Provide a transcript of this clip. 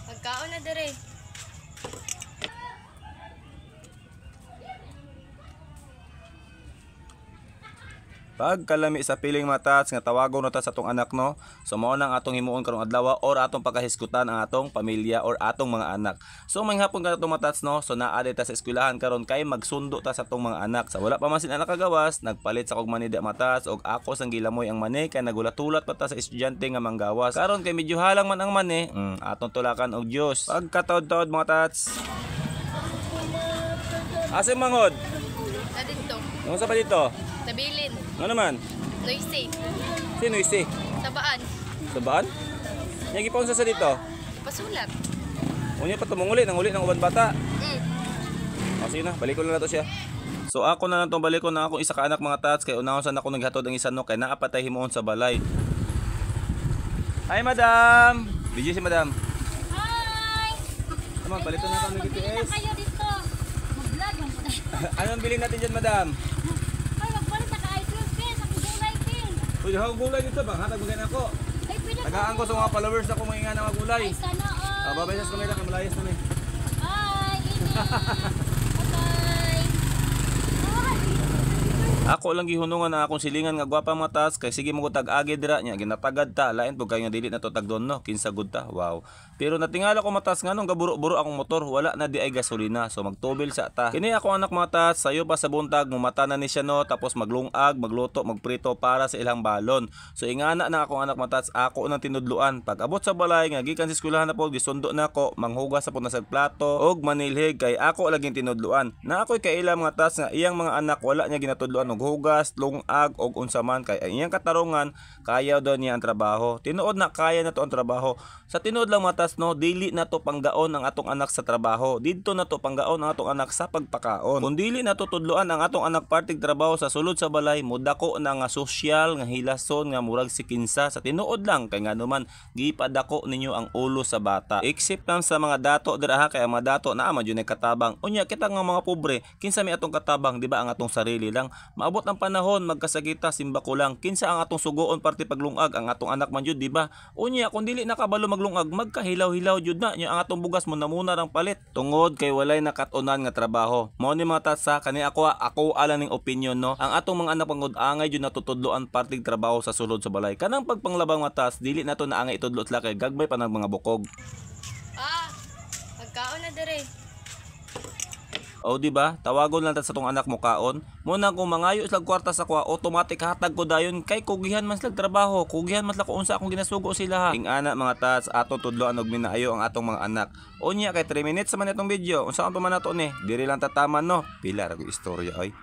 Pagkaon na dire. Pagkalami sa piling, mga tats, nga tawagon na ta sa atong anak, no. So mao nang atong himuon karong adlaw or atong pagkahisgutan ang atong pamilya or atong mga anak. So may hapon ka atong mga tats, no. So naa ta sa eskwelahan karon kay magsundo ta sa atong mga anak. Sa wala pa man sila nakagawas, nagpalit sa kog mani di, mga tats, og ako sang gilamoy ang mani kay nagulat-ulat pa ta sa estudyante nga manggawas. Karon kay medyo halang man ang mani, atong tulakan og Dios. Pagkataod-taod, mga tats. Asa yung manghod? Na dito. Unsa pa dito? Nabilin. Ano naman? Noisy. Sino isi? Sabaan. Sabaan? Nya gipaunsa sa dito? Pasulat. Unya pa tumunguli, nanguli ng uban bata. O sige na, balikon na nato siya. So ako na lang tong balikon na akong isa ka anak, mga tats, kay unahon sa nako naghatod ang isa, no, kay naa pa tay himuon sa balay. Hi, madam. Busy si madam. Hi! Tama, balikan na kami Magbili na BTS. kayo dito. Mag-vlog lang po. Anong bilhin natin dyan, madam? Ay, magpalit na ka-ice cream, Phil. Sa gulay, Phil. Uy, ha gulay dito ba? Hatag mo ako. Ay, pwede Tagaan ko sa mga followers ako mga nga mga gulay. Ay, sana all. Ah, babay sa kamera kay malayas na mi. Bye! Ingat! Bye-bye! Bye! Ako lang gihunungan na akong silingan nga gwapa, mga tats, kay sige mo ko tag-agi dira nya ginatagad ta, lain pud kay nga dili na to tagdon, no, kinsa gud ta, wow. Pero natingala ko, mga tats, nganong gaburo-buro akong motor, wala na di ay gasolina, so magtubil sa ta. Kini ako anak, mga tats, sayo pa sa buntag mumata na ni siya, no, tapos maglungag, magluto, magprito para sa ilang balon. So ingana na akong anak, mga tats, ako nang tinudluan. Pag abot sa balay nga gikan sa eskwelahan na po, gisundo na ako, manghugas sa po na sa plato og manilhig kay ako laging tinudluan. Na ako'y kaila, mga tats, nga iyang mga anak wala niya ginatudluan og hugas, lungag og unsa man kay ang iyang katarungan, kaya daw niya ang trabaho. Tinuod na kaya na to ang trabaho. Sa tinuod lang, mga tats, no, dili na to panggaon ang atong anak sa trabaho. Didto na to panggaon ang atong anak sa pagpakaon. Kung dili na to tudloan ang atong anak partig trabaho sa sulod sa balay, mudako na nga sosyal nga hilason nga murag si kinsa. Sa tinuod lang kay ngano man gipadako ninyo ang ulo sa bata. Except lang sa mga dato dira ha, kay ang mga dato naa man jud katabang. Unya kita nga mga pobre, kinsa may atong katabang, di ba ang atong sarili lang? Maabot ang panahon magkasagita simba ko lang, kinsa ang atong sugoon parte paglungag? Ang atong anak man jud, di ba? Unya kung dili nakabalo maglungag, magkahilaw-hilaw jud na nya ang atong bugas mo namuna rang palit tungod kay walay nakat-unan nga trabaho. Mao ni, mga tats, ha, kani ako ako ala ning opinion, no. Ang atong mga anak pangud angay jud natutudloan partig trabaho sa sulod sa balay. Kanang pagpanglabang, mga tats, dili nato na angay itudlo sila kay gagmay pa ng mga bukog. Ah, pagkaon na dire. O di ba? Tawagon lang ta sa tong anak mo kaon. Muna kung mangayo sila kwarta sa kuha, automatic hatag ko dayon kay kugihan man sila trabaho, kugihan man sila kung unsa akong ginasugo sila. Ing-ana, mga tats, ato tudloan og minaayo ang atong mga anak. Unya kay 3 minutes man itong video. Unsa pa man nato ni? Diri lang tataman, no. Pila ra ko istorya oy.